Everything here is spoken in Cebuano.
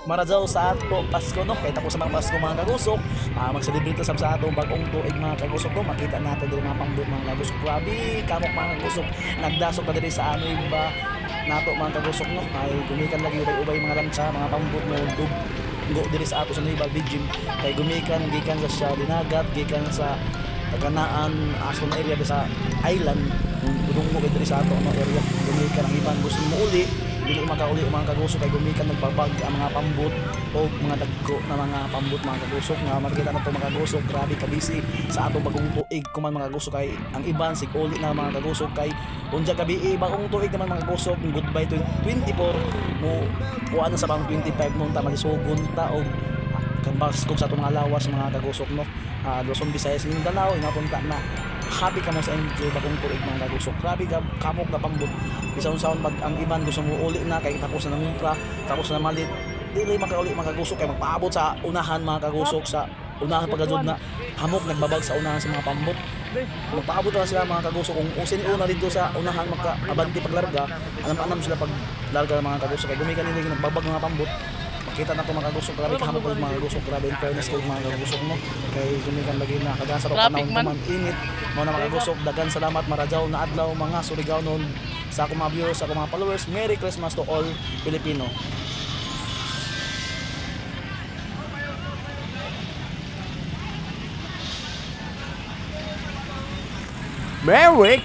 Marajaw sa ato Pasko, no, kay tapos sa mga Pasko, mga kagusok. Mag-celebrate sab sa atong bagong tuig, mga kagusok, no. Makita nato diri mga pambot, mga kagusok, grabe kamok, mga kagusok, nagdasok na diri sa ano ba nato, mga kagusok, no. Ay gumikan lagi ubay-ubay mga lantsa, mga pambot mo dug diri sa ato sa Nueva Bijim kay gumikan gikan sa siya dinagat, gikan sa Taganaan, Aston area sa island, dudunggo kay diri sa ato, no, area. Gumikan ang iban gusto mo uli, dili makauli, mga kagusok, kay gumikan nagbabag ang mga pambot o mga dagko na mga pambot, mga kagusok, nga makita na to, mga kagusok, grabe kabisi sa atong bagong tuig kuman, mga kagusok, kay ang iban sig uli na, mga kagusok, kay unja gabi bagong tuig naman, mga kagusok, goodbye 24 mo kuan na sa bang 25 noon ta malisugon ta og kambaskog sa atong mga lawas, mga kagusok, no. Luzon, Visayas, Mindanao, inapunta na happy ka mo sa enjoy bagong tuig, mga kagusok. Grabe ka kamok na pambot, bisan unsaon pag ang iban gusto mo uli na kay tapos na nangumpra, tapos na malit, dili makauli, mga kagusok, kay magpaabot sa unahan, mga kagusok, sa unahan pagkajud na hamok nagbabag sa unahan sa mga pambot. Magpaabot na sila, mga kagusok, kung usin una dito sa unahan makaabante paglarga, anam-anam sila pag larga, mga kagusok, kay gumikan nila nagbabag mga pambot. Makita na to, mga kagusok, grabe kahamok mga kagusok, grabe in fairness kay mga kagusok, no, kay gumikan lagi na kagan sa Traffic panahon man. Man init mo na, mga kagusok. Dagan salamat, marajaw na adlaw, mga Surigao noon, sa akong mga viewers, sa akong mga followers. Merry Christmas to all Filipino. Merry